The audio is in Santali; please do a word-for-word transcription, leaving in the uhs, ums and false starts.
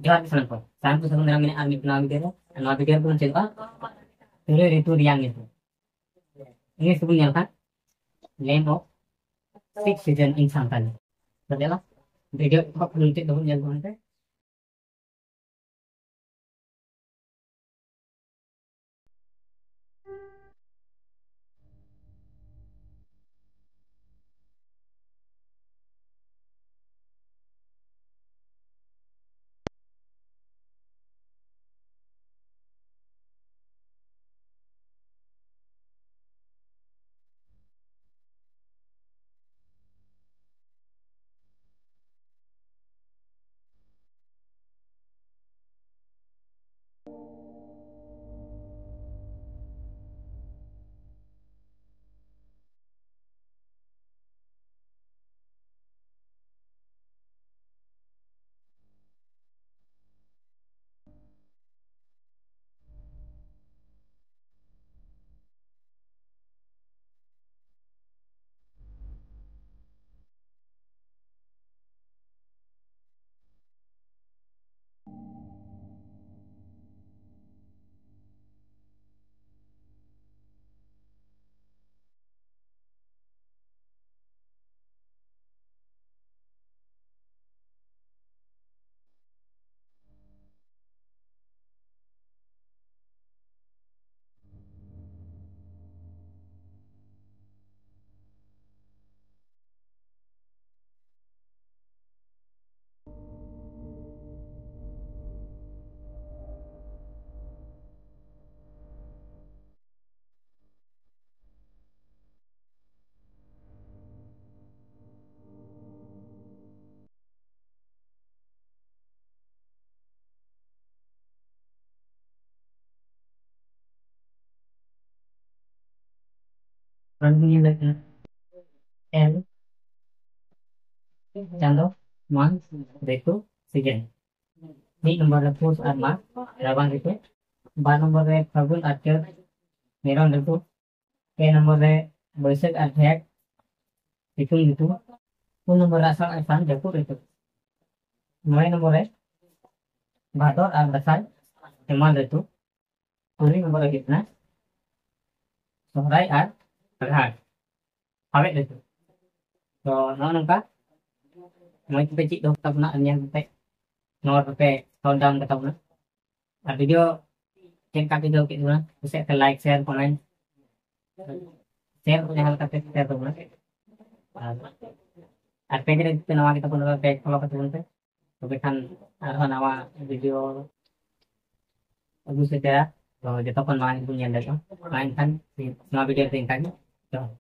ᱡᱚᱦᱟᱨ ᱜᱮ ᱥᱟᱱᱟᱢ ᱠᱚ᱾ ᱥᱟᱱᱟᱢ ᱠᱚ ᱥᱟᱹᱜᱩᱱ ᱫᱟᱨᱟᱢ ᱢᱮᱱᱟᱜᱼᱟ ᱟᱨ ᱢᱤᱫ ᱱᱟᱣᱟ ᱵᱷᱤᱰᱤᱭᱳ ᱨᱮ᱾ ᱱᱚᱣᱟ ᱵᱷᱤᱰᱤᱭᱳ ᱨᱮᱵᱚᱱ ᱪᱮᱫᱚᱜᱼᱟ ᱛᱩᱨᱩᱭ ᱨᱤᱛᱩ ᱨᱮᱭᱟᱜ ᱧᱩᱛᱩᱢ᱾ ᱤᱝᱞᱤᱥ ᱛᱮᱵᱚᱱ ᱧᱮᱞ ᱠᱷᱟᱱ, name of six season in Santali. ᱛᱚ ᱫᱮᱞᱟ, ᱵᱷᱤᱰᱤᱭᱳ ᱮᱦᱚᱵ ᱠᱷᱚᱱ ᱢᱩᱪᱟᱹᱫ ᱫᱷᱟᱹᱵᱤᱡ ᱧᱮᱞ ᱛᱟᱵᱚᱱ ᱯᱮ᱾ ᱚᱱᱟ ᱜᱮ ᱧᱮᱞ ᱞᱮᱠᱷᱟᱱ, ᱮᱞ, ᱪᱟᱸᱫᱚ, ᱢᱟᱥ, ᱨᱤᱛᱩ, ᱥᱤᱡᱮᱱ᱾ ᱢᱤᱫ ᱱᱚᱢᱵᱚᱨ ᱨᱮ ᱯᱩᱥ ᱟᱨ ᱢᱟᱜᱽ, ᱨᱟᱵᱟᱝ ᱨᱤᱛᱩ᱾ ᱵᱟᱨ ᱱᱚᱢᱵᱚᱨ ᱨᱮ ᱯᱷᱟᱹᱜᱩᱱ ᱟᱨ ᱪᱟᱹᱛ, ᱱᱤᱨᱚᱱ ᱨᱤᱛᱩ᱾ ᱯᱮ ᱱᱚᱢᱵᱚᱨ ᱨᱮ ᱵᱟᱹᱭᱥᱟᱹᱠᱷ ᱟᱨ ᱡᱷᱮᱸᱴ, ᱥᱤᱛᱩᱝ ᱨᱤᱛᱩ᱾ ᱯᱩᱱ ᱱᱚᱢᱵᱚᱨ ᱨᱮ ᱟᱥᱟᱲ ᱟᱨ ᱥᱟᱱ, ᱡᱟᱹᱯᱩᱫ ᱨᱤᱛᱩ᱾ ᱱᱚᱭ ᱱᱚᱢᱵᱚᱨ ᱨᱮ ᱵᱷᱟᱫᱚᱨ ᱟᱨ ᱫᱟᱸᱥᱟᱭ ᱮᱢᱟᱱ ᱨᱤᱛᱩ᱾ ᱯᱩᱨᱤ ᱱᱚᱢᱵᱚᱨ ᱦᱩᱭᱩᱜ ᱠᱟᱱᱟ ᱥᱚᱦᱨᱟᱭ ᱟᱨ ᱟᱜᱷᱟᱲ, ᱦᱟᱣᱮᱫ ᱨᱤᱛᱩ᱾ ᱛᱚ ᱱᱚᱜᱼᱚ ᱱᱚᱝᱠᱟ ᱢᱚᱡᱽ ᱛᱮᱯᱮ ᱪᱮᱫ ᱫᱚᱦᱚ ᱠᱟᱛᱟ ᱵᱚᱱᱟ ᱟᱨ ᱧᱮᱞ ᱠᱟᱛᱮ ᱱᱚᱣᱟ ᱠᱚᱯᱮ ᱥᱚᱞᱵᱷ ᱰᱟᱣᱩᱱ ᱠᱟᱛᱟ ᱵᱚᱱᱟ᱾ ᱟᱨ ᱵᱷᱤᱰᱤᱭᱳ ᱪᱮᱫ ᱞᱮᱠᱟ ᱯᱮ ᱵᱩᱡᱷᱟᱹᱣ ᱠᱮᱫ ᱛᱟᱵᱚᱱᱟ, ᱠᱩᱥᱤᱭᱟᱜ ᱠᱷᱟᱱ ᱞᱟᱭᱤᱠ, ᱥᱮᱭᱟᱨ, ᱠᱚᱢᱮᱱᱴ, ᱥᱮᱭᱟᱨ ᱠᱚ ᱡᱟᱦᱟᱸ ᱞᱮᱠᱟ ᱯᱮ ᱥᱮᱭᱟᱨ ᱛᱟᱵᱚᱱᱟ᱾ ᱟᱨ, ᱟᱨ ᱯᱮᱡᱽ ᱨᱮ ᱡᱩᱫᱤ ᱯᱮ ᱱᱟᱣᱟ ᱜᱮ ᱛᱟᱵᱚᱱᱟ, ᱯᱮᱡᱽ ᱯᱷᱚᱞᱳ ᱠᱟᱛᱟ ᱵᱚᱱ ᱯᱮ᱾ ᱛᱚᱵᱮ ᱠᱷᱟᱱ ᱟᱨᱦᱚᱸ ᱱᱟᱣᱟ ᱵᱷᱤᱰᱤᱭᱳ ᱟᱹᱜᱩ ᱥᱮᱴᱮᱨᱟ᱾ ᱛᱚ ᱡᱚᱛᱚ ᱠᱷᱚᱱ ᱢᱟᱲᱟᱝ ᱜᱮᱵᱚᱱ ᱧᱮᱞ ᱫᱟᱲᱮᱭᱟᱜᱼᱟ᱾ ᱢᱟ ᱮᱱᱠᱷᱟᱱ ᱱᱚᱣᱟ ᱵᱷᱤᱰᱤᱭᱳ ᱨᱮ ᱤᱱᱠᱟ ᱜᱮ᱾ ᱡᱚᱦᱟᱨ᱾